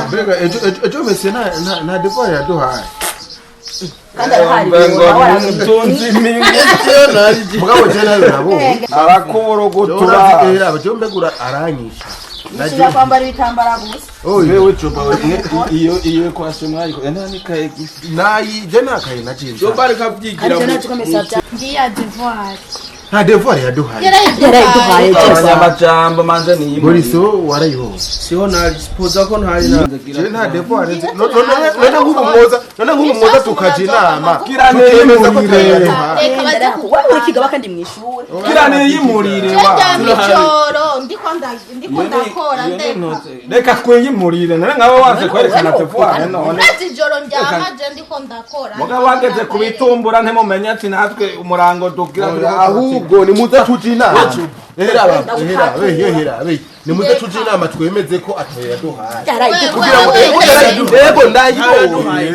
Mbega ejo mese nta devoir yaduhaye. Kandi arahari. Ngo ntunzi iminsi. Mugabo je nayo nabonye. Arakuburugutura. Era abajo mbegura aranyisha. Nishira kwambara ibitambara gusa. Oye. Wewe coba iyo kwashe mwariko nani gifi. Nayi je nakaye nacinze. Jomba reka vyigira. Kandi naje komesa bya. Ngiya devoir. Nta devoir yaduhaye. Yarayiduhaye. Abanyamajambo manje ni Boriso warayibonye. Siho nari sipoza ko ntari na. Je nta devoir nzi. None nk'ubu mwoza, none nk'ubu mwoza tukaja inama. Kirane Tukemeza ko atayaduhaye. Reka baze Wewe uri kigaba kandi mwishuri. Kirane yimurire wa. Njya mw'ijoro ndiko ndakora ndeka. Reka twiyimurire none nkaba wanze kwerekana devoir none. Urazi ijoro ndyama je ndiko ndakora. Mugabo wageze kubitumbura ntimumenye ati natwe umurango dugira. Ahubwo nimuze tuje inama. Hera hera hera hera. Nimuze tuje inama twemeze ko atayaduhaye. Yarayiduhaye. Kugira ngo ego ndayibonye.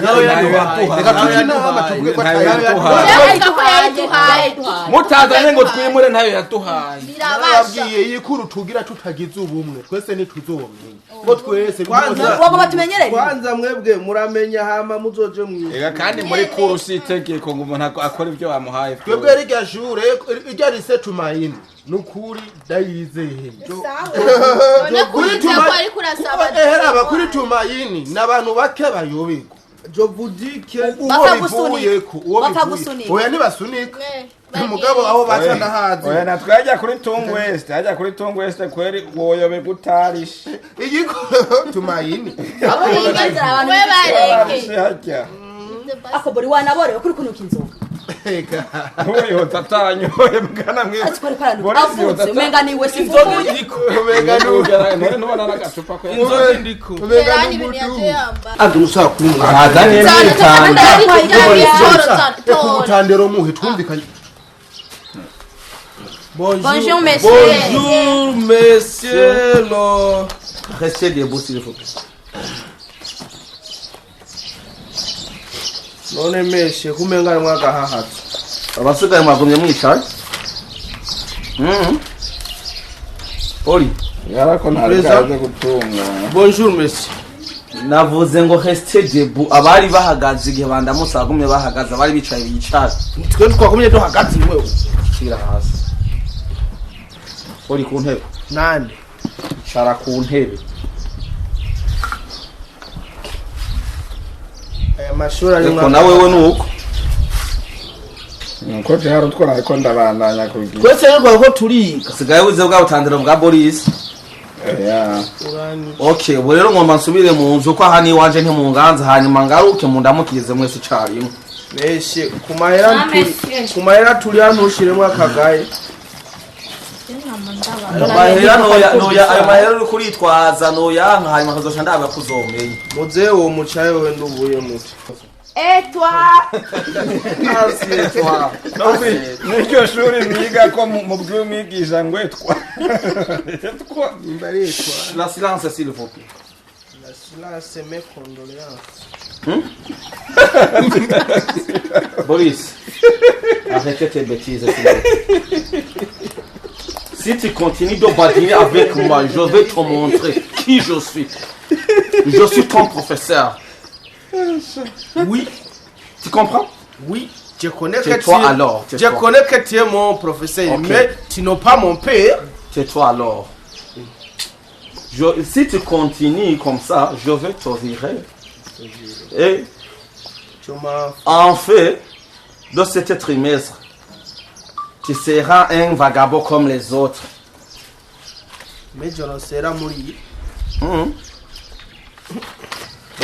Reka tuje inama tuvuge ko atayaduhaye. Yavuga ko yayiduhaye. Mutazanye ngo twimure ntayo yaduhaye. Birabasha. Nababwiye yikuru tugira tutagize ubumwe twese ntituzomenya ko twese. Kwanza- Wagomba tumenyereye. Kwanza mwebwe muramenya hama muzoje mwiga. Ega kandi muri kuru si itegeko ngo umuntu akore ibyo bamuhaye. Twebwe rirya shure irya rise Tumayini nukuri ndayizeye. None kubiza ko ariko urasaba. Ehera kuri Tumayini n'abantu bake bayoberwa. Je vous dis que Uwo Bakagusunika. bivuyeko, uwo bivuye. Bakagusunika. Oya ntibasunika. Mugabo aho baca ndahazi. Oya natwe hajya kuri Tungu West, hajya kuri Tungu West kweri woyobe gutarishe. Igiko Tumayini. We bareke. Hajya. Ako bori wanaborewe kuri kunuka inzoga. Eka. Uyoza atanyoye bwana mwe. Ati ko ariko aranuka. Boris Avutse yoza umenga niwe sivuye. Umenga none ntubona n'agacupa ko inzoga ndiko. Umenga Rani ibintu yaje n'umudugu. yambara. Andi ushaka kumwa. Azanye n'itanda. Eka umutandero muhe twumvikanye. Bonjour. Bonjour, monsieur. Bonjour monsieur le Restez debout s'il vous plaît. None meshe kumenga arimwo agahahatso. Abasigaye mwagumye mwicaye. Oli, Yarako Perezida. ntabwo gutunga. Bonjour monsieur. Navuze ngo restez debout. Abari bahagaze igihe bandamutse bagumye bahagaze, abari bicaye bicara. Twe twakumye duhagaze wewe. Shira hasi. Oli ku ntebe. Nande. Icara ku ntebe. Aya mashuri arimwo. Eko na wewe nuko. Nuko byari utwara ariko ndabandanya kugira. Twese rero ko turiga. Sigaye wize bwa butandero bwa Boris. Ya. Urani. Okay, ubu rero ngomba nsubire mu nzu ko aha niwanje ntimunganza hanyuma ngaruke mundamukirize mwese icarimwe. Meshe kumahera Ah, turi monsieur. kumahera turi hano ushiremo akagaye. Mahera noya noya ayo mahera uri kuritwaza noyanka hanyuma nkazosha ndaba kuzomenya. Muzehe uwo mucaye we ndubuye muti. Et toi? Assieds-toi. N'iryo shuri mwiga ko mubwiye umwigisha ngo etwa. Etwa. La silence s'il vous plaît. La silence mes condoléances. Boris, arrêtez tes bêtises s'il vous plaît. Si tu continues de badiner avec moi, je vais te montrer qui je suis. Je suis ton professeur. Oui, Tu comprends? oui, je connais que tu Tais-toi alors. Je Tais-toi. connais que tu es mon professeur, Ok. mais tu n'es pas mon père. Tais-toi alors. Si tu continues comme ça, je vais te virer. Et Tu m'as en fait, de ce trimestre, tu seras un vagabond comme les autres. Mais je ne serai muri.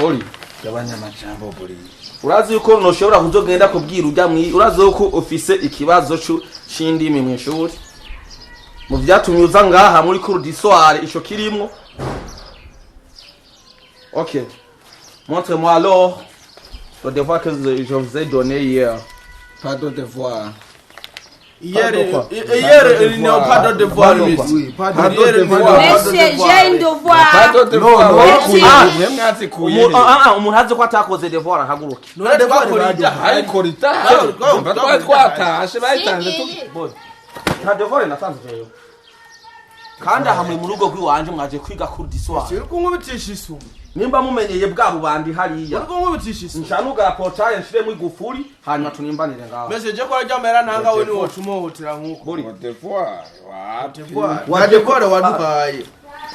Oli, Gabanya amajambo buri. Urazi yuko ntushobora kuzogenda kubwira ujya mwi urazi yuko ufise ikibazo c'indimi mw'ishuri mu vyatumye uza ngaha muri cours du soir ico kirimwo. Ok, montre-moi alors le devoir que je vous ai donné hier. Pas de devoir. Hier, Pas de quoi. hier, il n'y a pas de devoir, Pas de monsieur. Oui, pas de Pas de Hier, il n'y a devoir. pas de Monsieur, devoir. j'ai une devoir. Pas de devoir. No, no. Ah. Mwe mwazikuye. Umuntu azi ko atakoze devoir ahaguruke. None twakora ibyaha. Ariko ritaha. Twari twatashe bayitanze tu. Singiye. Nta devoir natanze jewe. Kandi aha muri mu rugo rw'iwanje mwaje kwiga cours du soir. Uri kunkubitisha isumu. Nimba mumenyeye bwa bubandi hariya. Uri kunkubitisha isumu. Nshanugara portail nshiremo igufuri hanyuma tunimbanire ngaho. Mbese je ko arya mera ntanga we niwo tumuhotera nkuko. Bori. Devoir wapi? Wa devoir waduhaye.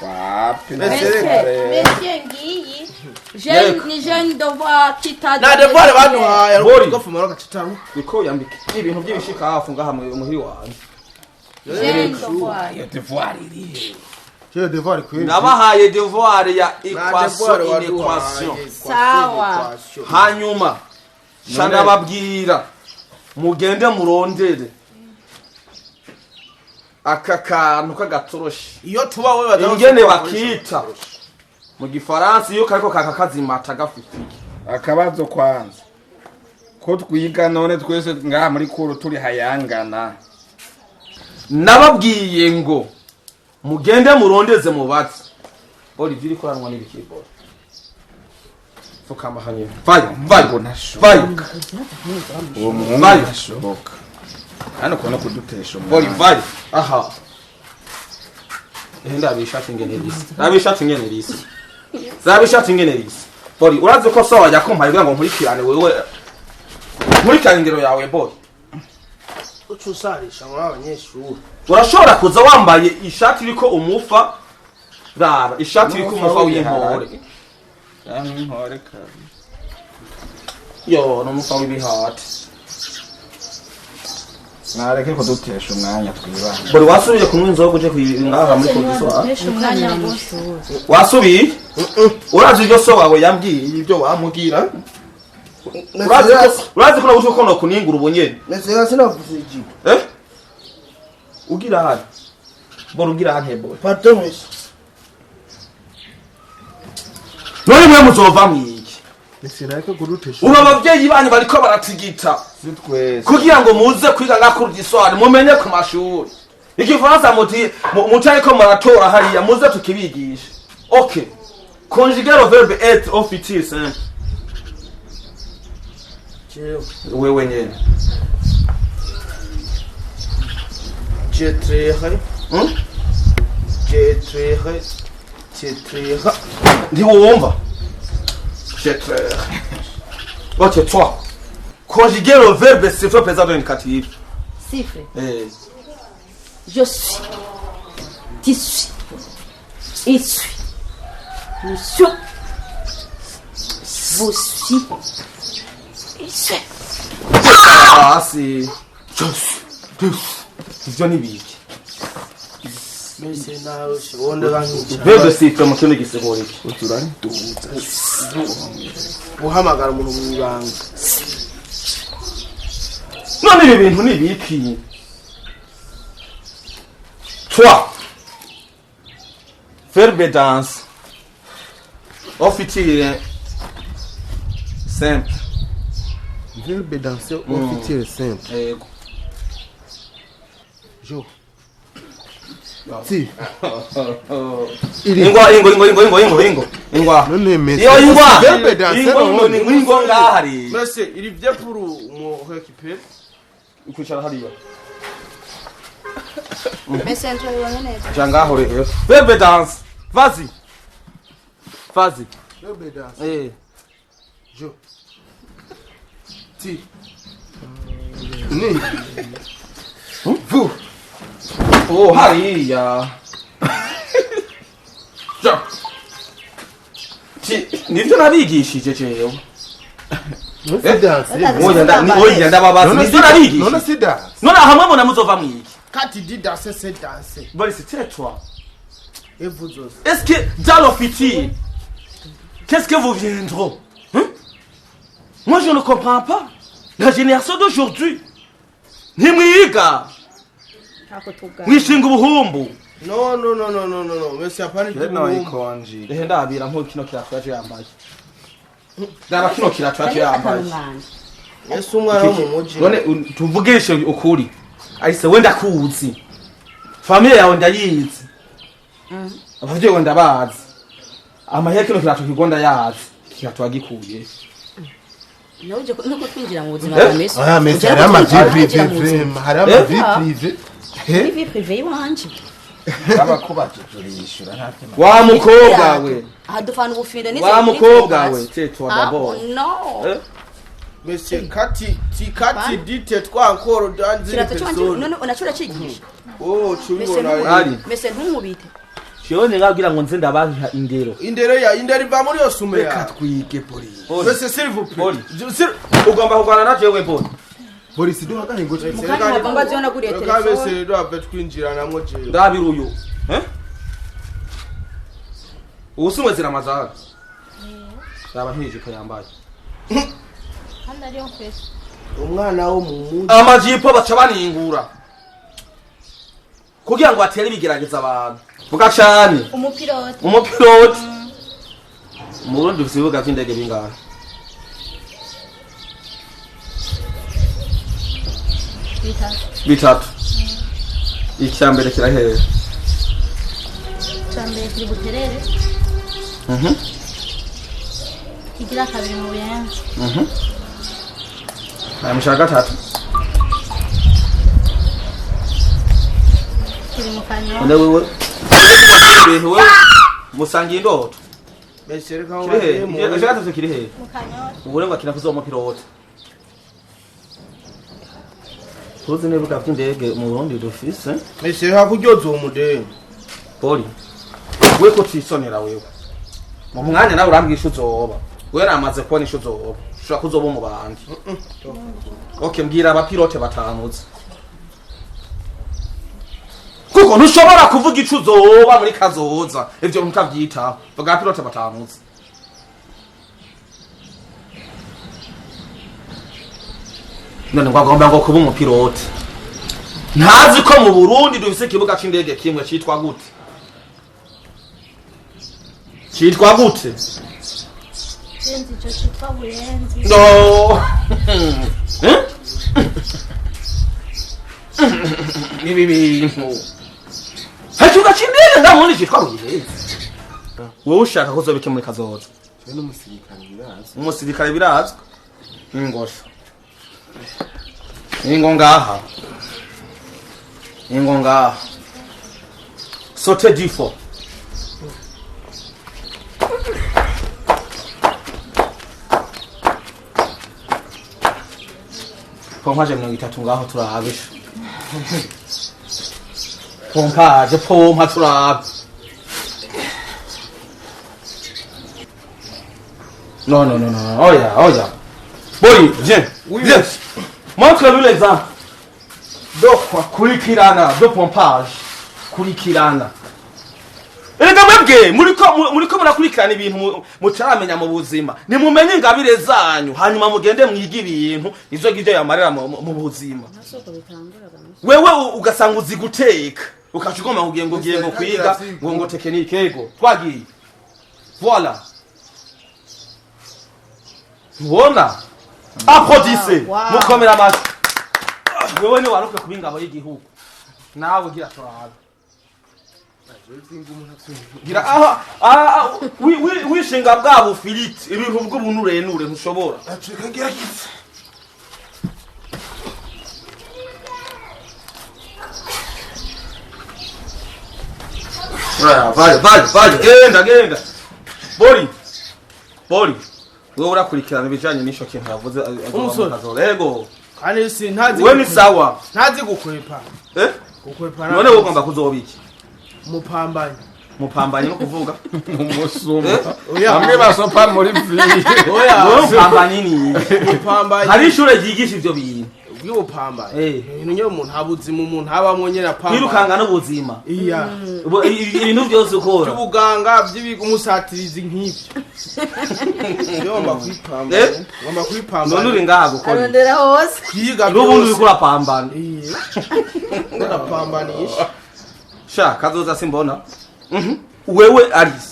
Wapi? Monsieur ngiyi. Jeune ni jeune devoir kita. Na devoir baduhaye Bori. ariko gofumara gacitaru. Niko yambike ibintu by'ibishikafu ngaha mu muhiri wanjye. Jeune devoir. Devoir iri. Je devoir kweli. Nabahaye devoir ya Na equation devoir inequation. waduhaye. Sawa. Hanyuma shanababwira mugende murondere aka kantu k'agatoroshi Iyo tuba we baza ingene bakita mu gifaransa iyo kariko kaka kazimata gafifike. Akabazo kwanza. Ko twiga none twese ngaha muri kuru turi hayangana. Nababwiye ngo mugende murondeze mubaze. Olivier ikoranwa n'ibikiboro. Fukama hanyuma. Vayo, vayo, vayo. Uwo muhungu Vayo. ntashoboka. Hano kubona kudutesha Bori umwanya. vayo. Aha. Ndabishati ingene risa. Ndabishati ingene risa. Ndabishati ingene risa. Bori urazi ko sawa yakumpaye kugira ngo nkurikirane wewe. Nkurikirane indero yawe bori. Ucusarisha muri abanyeshuri. Urashobora kuza wambaye ishati iriko umufa. Raba ishati iriko umufa w'inkore. Yamwe intore kabi. Yo, n'umufa w'ibihati. Nareke kudutesha umwanya twibana. Bori wasubiye kunywa inzoga uje ngaha muri kodiswa. Umwanya gusa. Wasubiye? Urazi ibyo so wawe yambwiye ibyo wamubwira? Urazi ko nabuze ko nokuningura ubunyene. Mese sinavuze ijipo. Eh? Ugira hano. Bora ugira hano bora. Pardon monsieur. None mwe muzova mwiki. Mese nareke kudutesha. Ubu abavyeyi banyu bariko baratigita Si twese. kugira ngo muze kwiga nga cours du soir mumenye ku mashuri. Igifaransa muti mutariko muratora hariya muze tukibigisha. Okay. Conjuguer le verbe être au futur simple. Jewe. Wewe nyene. Je trehe. Hmm? Je trehe. Je trehe. Ntiwumva? Je trehe. Ok, toi. Conjuguer le verbe siffler présent dans l'indicatif. Siffle. Eh. Je suis. Tu suis. Il suit. Nous suis. Vous suis. Il suit. Ah, c'est. Je suis. Tu suis. Ivyo ni biki? Mese nawe wonde bankica. Verbe siffler mu kindi gisigura iki? Guhamagara umuntu mu ibanga. None ibi bintu ni biki? Toi. Verbe danse. Au futur simple. Verbe danser au futur simple. Yego. Jo. Si. Ingwa ingo ingo ingo ingo ingo ingo. Ingwa. None mese. Iyo ingwa. Verbe danser Ingo ingo none. ingo ingo ngahari. Mese il vient pour me récupérer. Kwicara hariya. Monsieur ntubibonye neza. Ja ngaho rero. Verbe danse. Vas-y. Vas-y. Verbe danser. Eh. Jo. Ti. Ni. Vous. Oh, hariya. Ja. Ti, nivyo nabigishije jewe. None si danser. Oya nda oya ndababaza None nivyo si nabigishije. None si danser. None hamwe mubona muzova mwiki. Quand tu dis danser, c'est danser. Boris, tais-toi. Et vous aussi. Est-ce que dans le futur, qu'est-ce que vous viendrez? Hein? Moi, je ne comprends pas. La génération d'aujourd'hui, ntimwiga, Ntako tugana. mwishinga ubuhumbu. Non, non, non, non, non, non, non. Monsieur, apana No ikonji. Ehe ndabira nko kino kirato yaje yambaye. Ndaba kino kirato yaje yambaye. Yesu umwana wo mu muji. None tuvugishe ukuri. Ahise wenda kuzi. Familia yawe ndayizi. Abavyeyi bawe ndabazi. Amahera kino kirato kigonda yazi. Kirato wagikuye. Nawe uje nuko twinjira mu buzima Eh? bwa Messi. Ah, mais Uje hari ama nuko vie twinjira privée mu buzima. vraiment. Hari ama Eh? vie privée. Ni vie privée iwanje. Abakubajije uriyishura nta vyema. Wa mukobwa we. Aha dufana ubufindo n'izo. Wa mukobwa we, tais-toi Ah, d'abord. no. Eh? Monsieur Kati, ti Kati dite twa ankoro danzi Kirato cyo persone. none unacura cigisha. Oh, cubibona. Ali. Mese ntumubite. Jewe ningabwira ngo nze ndabaha indero. Indero ya indero iva muri yo sume Reka ya. twige polisi. Monsieur s'il vous plaît. Boli. Ugomba kurwana na jewe Boli. Boris duha agahingo. Mukanya hava ngo naguriye Reka telefone. bese rero ave twinjiranamwo jewe. Ndabira uyu. Eh? Ubu zira amazara. Raba nk'ijipo yambaye. Kandi ariyo mfise. Umwana wo mu muji. Amajipo baca baningura. Kugira ngo batere ibigerageza abantu. Vuga cane. Umupilote. Umupilote. Mu Burundi dufise ibibuga vy'indege bingahe? Bitatu. Bitatu. Icya mbere kirahehe. Icya mbere kiri Buterere. Kigira kabiri mu Buyenzi. Hanyuma ica gatatu. Kiri mu Kanyosha. None wewe ibintu wewe musangiye indoto. Monsieur reka Kiri hehe? ngo Ica gatatu kiri hehe? Mu Kanyosha. Ubu rero akina kuzoba umupilote. Tuzi n'ibibuga vy'indege mu Burundi dufise. Monsieur reka kuryoza uwo mudeni. Poli. We ko cisonera wewe. Mu mwanya nawe urambwira ico uzoba. Wewe namaze kubona ico uzoba. Ushobora kuzoba mu bandi. Okay, mbwira abapilote batanu uzi. Kuko ntushobora kuvuga ico uzoba muri kazoza. Ivyo mutavyitaho. Vuga abapilote batanu uzi. None ngo agomba ngo kuba umupilote. Ntazi ko mu Burundi dufise ikibuga c'indege kimwe citwa gute? Citwa gute? Sinzi ico citwa Buyenzi. No. Eh? Ibi bintu. Ikibuga c'indege nga murundi citwa Buyenzi. Wowe ushaka ko uzobike muri kazoza. Jewe n'umusirikare birazwi. Umusirikare birazwi. Ingosho. Ingo ngaha. Ingo ngaha. Sauter du fort. Pompaje 30 ngaho turabe. Pompaje pompa turabe. Non, non, non, non, oya, oya. Boy, viens. Oui, viens. Montre-lui l'exemple. Dokwa. Kurikirana, do pompage. Kurikirana. Erega mwebwe muriko murakurikirana ibintu mutaramenya mu buzima. Nimumenye ingabire zanyu hanyuma mugende mwige ibintu ivyo ngivyo yamarira mu buzima. Wewe ugasanga uzi guteka ukaca ugomba kugira ngo ugiye ngo kwiga ngo tekinike ego twagiye. Voilà. Ubona? Applaudissez. Mukomera amashyi. Wewe ni waruke kuba ingabo y'igihugu. Nawe gira turabe. Gira aha wishinga bwa bufiriti ibintu bw'ubunurenure ntushobora. Acika ngerageze. Vale, vale, vale, genda, genda. Bori. Bori. Wewe urakurikirana ibijanye n'ico kintu yavuze Umusore. Ego. Kandi si ntazi. Wewe ni sawa. Ntazi gukwepa. Eh? Gukwepa. None wowe ugomba kuzoba iki? Mupambanye. Mupambanye no kuvuga. Umusuma. Oya. Bamwe basopa muri vile. Oya. Wewe upambanye ni. Mupambanye. Hari ishure ryigisha ivyo bintu. Bw'ubupambanye. Eh. Ibintu nyine umuntu abuzima umuntu abamwo nyine apambanye. Kwirukanga n'ubuzima. Iya. Ibintu byose ukora. By'ubuganga by'umusatirizi nk'ibyo. Ugomba kwipambana. Ugomba kwipambana. None uri ngaha gukora. Arondera hose. Kwiga N'ubundi uriko urapambana. Iya. Urapambanisha. Sha kazoza simbona. Wewe Alice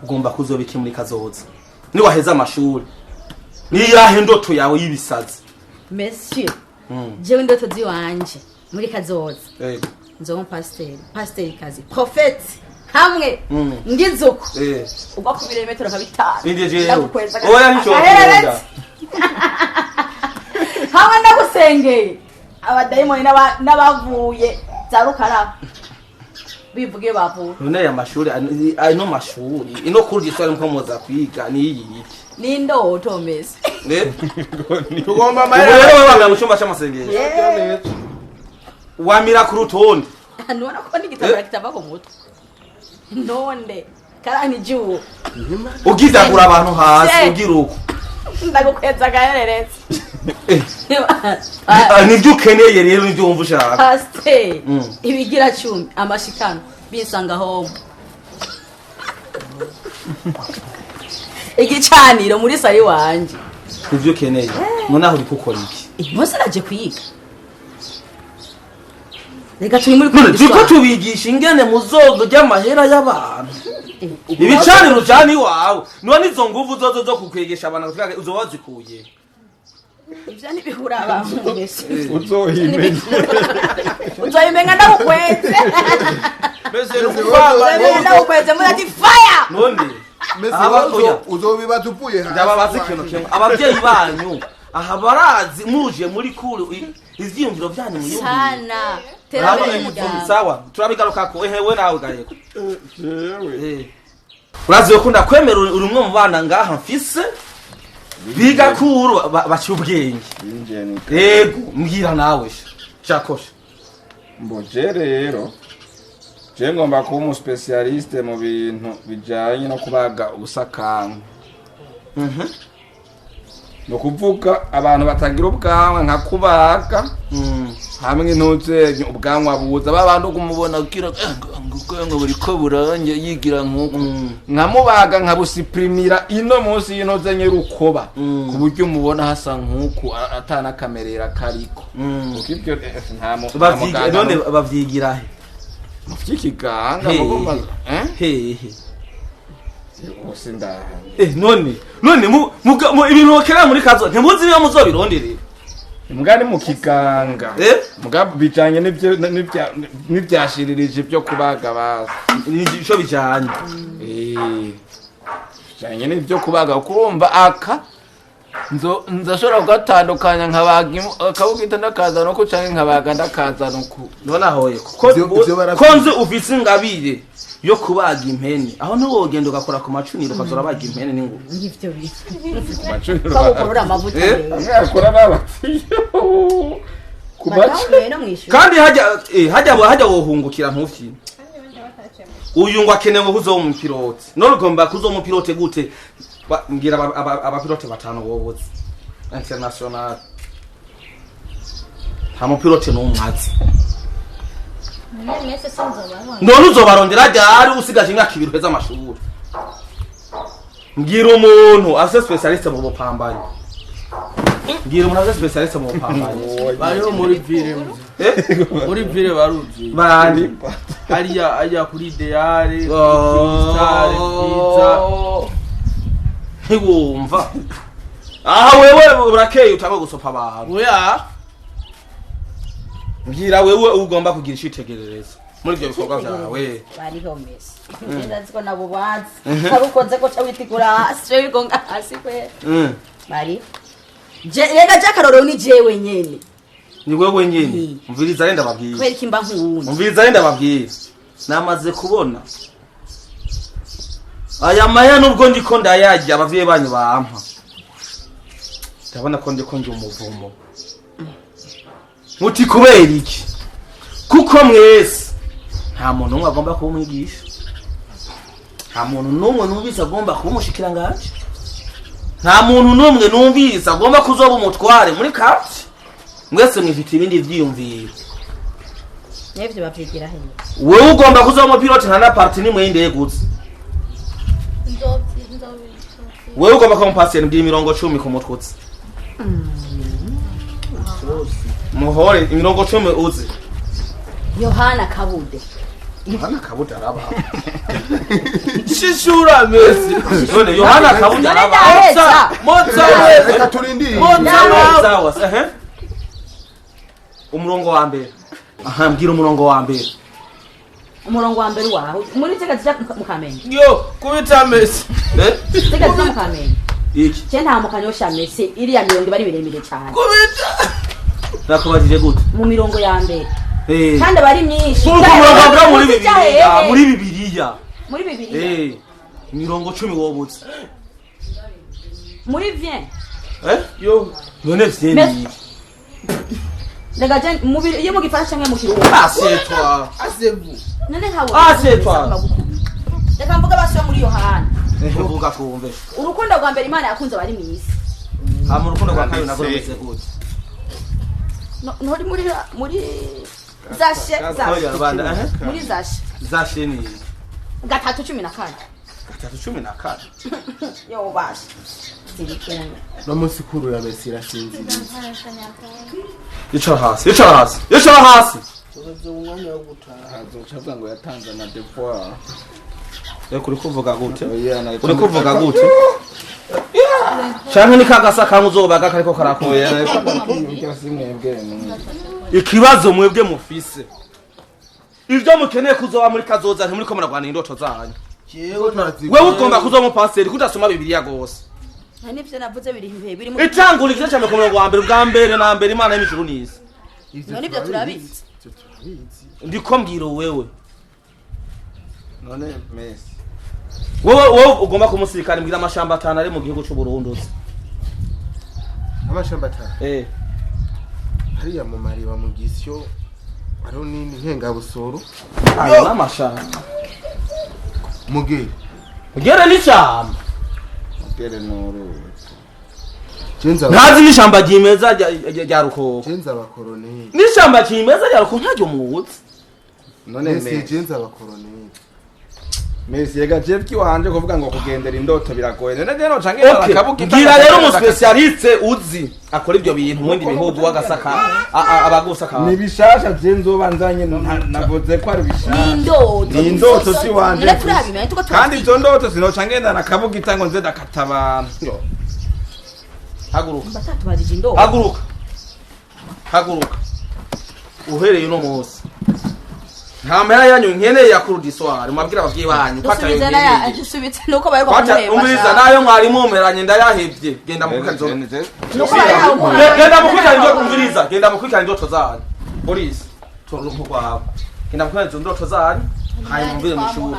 ugomba kuzoba iki muri kazoza? Ni waheza amashuri. Ni yahe ndoto yawe y'ibisazi? Monsieur. Jewe ndoto ziwanje muri kazoza. Yego. Nzoba pasiteri, pasiteri kazi, prophet hamwe ngizuko. Ugwa ku birometero nka bitanu. Indi jewe. Ndagukweza Oya nico. Ahereretse. Hamwe ndagusengeye. Abadayimoni n'abavuye za rukaraba. Bivuga iyo bavuye. None aya mashuri, ano mashuri ino kuri giswahili muko muza kwiga ni iyi iki? Ni indoto mese. Eh? Tugomba Ubu amahera. rero wewe wamira mu cyumba cy'amasengesho, wamira ku rutonde. Nubona ko n'igitambara kitava ku mutwe. Nonde karani juu. Ugidagura abantu hasi. Se. Ugira uko. Ndagukweza agaherereza. Ah, nibyo ukeneye rero, nibyo wumva ushaka. Pasiteri, ibigira cumi, amashikano, bisanga home, igicaniro muri sari wanje. Nibyo ukeneye, none aho uri gukora iki? Umunsi naje kwiga, reka turi muri None turiko kwiga. tubigisha ingene muzogo ry'amahera y'abantu, ibicaniro ujana iwawe. None izo nguvu zozo zo kukwigisha abantu uzoba wazikuye? Ivyo ntibihura abantu mbese. Uzohimenya. Uzoyimenga ndagukweze. Mbese ni ukuvanga. Uzoyimenga ndagukweze muri ati fire. None Mesi Aba- oya. uzobibaza uvuye hasi. Ndababaza ikintu kimwe: ababyeyi banyu aha barazi muje muri kuru ivyiyumviro vyanyu muyumvire? Sana terambere y'umuryango. Sawa, turabigarukako. Ehe, we nawe gaheko. Jewe. Urazi ko ndakwemera, uri umwe mu bana ngaha mfise biga kuru baciye ubwenge. Binjiye ni. Yego, mbwira nawe shakosha. Mboje rero, je ngomba kuba umuspecialiste mu bintu bijanye no kubaga ubusakanwa. Ni ukuvuga abantu batagira ubwanwa nka kubaga hamwe ntuzenye ubwanwa buza babandi kumubona ugira ngo buriko burange yigira nkuko, nkamubaga nkabusiprimira ino munsi y'intuzenye rukoba, ku buryo umubona hasa nkuku atanakamerera kariko. Kuko ibyo nta nta muganga None bavyigira he? Mu vy'ikiganga. Hehe. Mugomba eh. Hehe? Bose ndaha. None ibintu bakenera muri kazo ntimuzi niyo muzobironderera. Mbwa ni mu kiganga. Eh? Mbwa bijanye n'ivyo n'ivyashiririje byo kubaga bazi. Nico bijanye. Eh, bijanye n'ivyo kubaga, kurumva aka nzo nzashobora kugatandukanya nkabaga akabugita ndakazana uku canke nkabaga ndakazana uku. None ahoye ko Ivyo ko nzi ufise ingabire yo kubaga impene, aho ntiwogenda ugakora ku macuniro ukazora baga impene n'ingurube? Ngivyo bintu. Macuniro. Ko ukorora amavuta. Eh? Rero. Amwe akora n'abatiyo ku macu. Badahuye no mw'ishuri. Kandi hajya hajya wohungukira ntufye. Uyu ngo akeneye ngo kuzoba umupilote, none ugomba kuzoba umupilote gute? Mbwira abapilote batanu wobuze international. Nta mupilote n'umwe azi. None mwese sinzobarona. None uzobarondera ryari usigaje imyaka 2 uheze amashuri? Mbwira umuntu ase specialiste mu bupambanyi, mbwira umuntu ase specialiste mu bupambanyi. Bariho muri ville. Eh? Muri ville baruzuye. Bandi? Hariya ajya kuri ideale, kuri pizza. Ntiwumva aha wewe urakeye utanga gusopa abantu. Oya. Mbwira wewe ugomba kugira icitegererezo muri ibyo bikorwa byawe. Bariho mesi, ndazi ko nabo bazi arukoze ko ca witigura hasi, ca wigonga hasi kwe. Bari rega je akarorero ni jewe nyene. Ni wewe nyine. Umviriza renda babwire. Kubera iki mba nkuwundi? Umviriza renda babwire, namaze kubona aya maya nubwo ndiko ndayarya abavyeyi banyu bampa, ndabona ko ndiko njya umuvumo. Muti kubera iki? Kuko mwese nta muntu n'umwe agomba kuba umwigisha, nta muntu n'umwe numvise agomba kuba umushikiranganji, nta muntu n'umwe numvise agomba kuzoba umutware muri kati. Mwese mwifite ibindi vyiyumviro. N'ivyo bavyigira hehe? Wewe ugomba kuzoba umupilote, nta na parti nimwe y'indege uzi. Nzovyi. Wewe ugomba kuba umupasiteri, mbwira imirongo 10 ku mutwe uzi. Muhore imirongo 10 uzi. Yohana Kabude. Yohana Kabude araba. Shishura mesi. None Yohana Kabude araba. Ndaheza. Motsa wese. Reka turindire. Motsa wawe. Sawa, ehe, umurongo wa mbere. Aha, mbwira umurongo wa mbere. Umurongo wa mbere wawe muri zega zija mu Kamenge. Yo, kubita mesi. Eh? Zega zija mu Kamenge. Iki? Je nta mu Kanyosha mesi, iriya mirongo iba ari miremire cyane. Kubita. Nakubajije gute? Mu mirongo ya mbere. Eh. Kandi aba ari myinshi. Uko umurongo avuga muri Ujya Bibiliya, hehe? muri Bibiliya. Muri Bibiliya. Eh. Mirongo 10 wobutse. Muri vien. Eh? Yo. None vyeni. Rega je mu iyo mu gifaransa canke mu kirundi. Assieds-toi. Asebu. None nkawe. Assieds-toi. Reka mvuge basi yo muri Yohana. Vuga twumve. Urukundo rwa mbere Imana yakunze abari mw'isi. Hama urukundo rwa kabiri nagwo rumeze gute? No, nturi muri zashe zashe. Oya, banda, eh? Muri zashe. Zashe ni 3:14. 3:14. Yo bashe. Zirikirana. No munsi kuru ya Messi irasinziriye. Yicara hasi, yicara hasi, yicara hasi. Tubuze umwanya wo gutaha. Azoca avuga ngo yatanze amadevoir. Reka uri kuvuga gute? Oya, nariko Uri kuvuga gute? Canke ni kagasa kamwe uzobaga kariko karakora. Oya, nariko ndakiyumvira si mwebwe numwe. Ikibazo mwebwe mufise. Ivyo mukeneye kuzoba muri kazoza ntimuriko muragwanira indoto zanyu. Jewe Wewe ugomba kuzoba umupasiteri kudasoma Bibiliya gose. Nta n'ivyo navuze biri hehe biri mu Itangura igice ca 21 bwa mbere na mbere Imana y'ijuru n'isi. None ibyo turabizi. Ivyo turabizi. Ndiko mbwira wewe. None Messi. Wewe ugomba kumusirikare mbwira amashamba atanu ari mu gihugu c'u Burundi uzi. Amashamba atanu. Eh. Hariya mu mariba mu gisyo hariho n'indi nkengabusoro. Ayo n'amashamba. Mugere. Ugere n'ishamba. Mugere n'uruzi. Jenza. Ntazi n'ishamba ryimeza rya Rukoko. Jenza abakoroneli. N'ishamba ryimeza rya Rukoko ntaryo muzi. None Messi Messi. jenza abakoroneli. Messi rega jewe kiwanje kuvuga ngo kugendera indoto biragoye. None rero canke Okay. akabuga Ngira rero umuspecialiste uzi akora ibyo bintu mu bindi bihugu w'agasaka abagusaka. Ni bishasha je nzoba nzanye navuze ko ari bishasha. Ni indoto. Ni indoto si wanje. None turabimenya tuko Kandi turazi. izo ndoto sinoca ngenda nakabugita ngo nze ndakata abantu. Haguruka. Batatubajije indoto. Haguruka. Haguruka. Uhereye uno munsi. Nta mahera yanyu nkeneye ya kurudiswari mubabwira abavyeyi banyu ko atayo Dusubize naya nkeneye. dusubize nuko baheruka Kwata kumuhemba. umviriza nayo mwari mumperanye ndayahevye. Genda mukukanzo. Nuko baheruka kumuhemba. Genda mukurikirana indoto umviriza. Genda mukurikirana indoto zanyu. Boris, tora uruhu rwawe. Genda mukurikirana izo ndoto zanyu. Hanyuma mvire mu ishuri.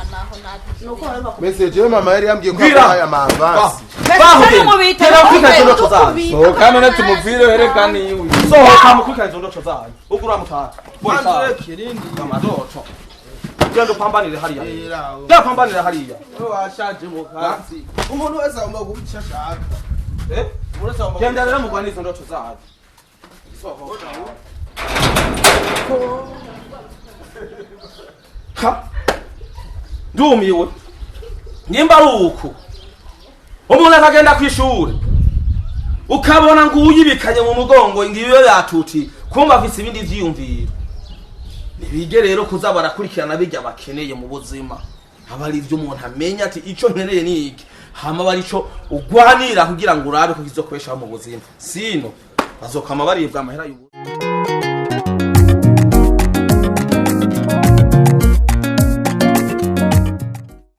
Nuko baheruka Messi jewe mama yari yambwiye ko Mbwira. abahaye amavansi. Baho Mbese genda. mubita, Genda mukurikirana izo ndoto zanyu. Sohoka none tumuvire werekane iwe. Sohoka mukurikirana izo ndoto zanyu. Ugura mutata. Boris, Manzure kirindi. amadoto. Genda upambanire hariya. Era. Genda upambanire hariya. Wewe washaje mu kazi. Umuntu wese agomba kuba icyo ashaka. Eh? Umuntu wese agomba Genda rero mugwanire izo ndoto zanyu. Sohoka. Ha. Ndumiwe. Nimba ari uku. Umuntu akagenda kw'ishure. Ukabona ngo uyibikanye mu mugongo ngiyo yatuti kumva afise ibindi vyiyumviro. Nibige rero kuza barakurikirana bijya bakeneye mu buzima. Aba ari ivyo umuntu amenya ati ico nkeneye ni iki. Hama bari ico ugwanira kugira ngo urabe ko kizokoresha mu buzima. Sino bazokama baribwa amahera y'ubu.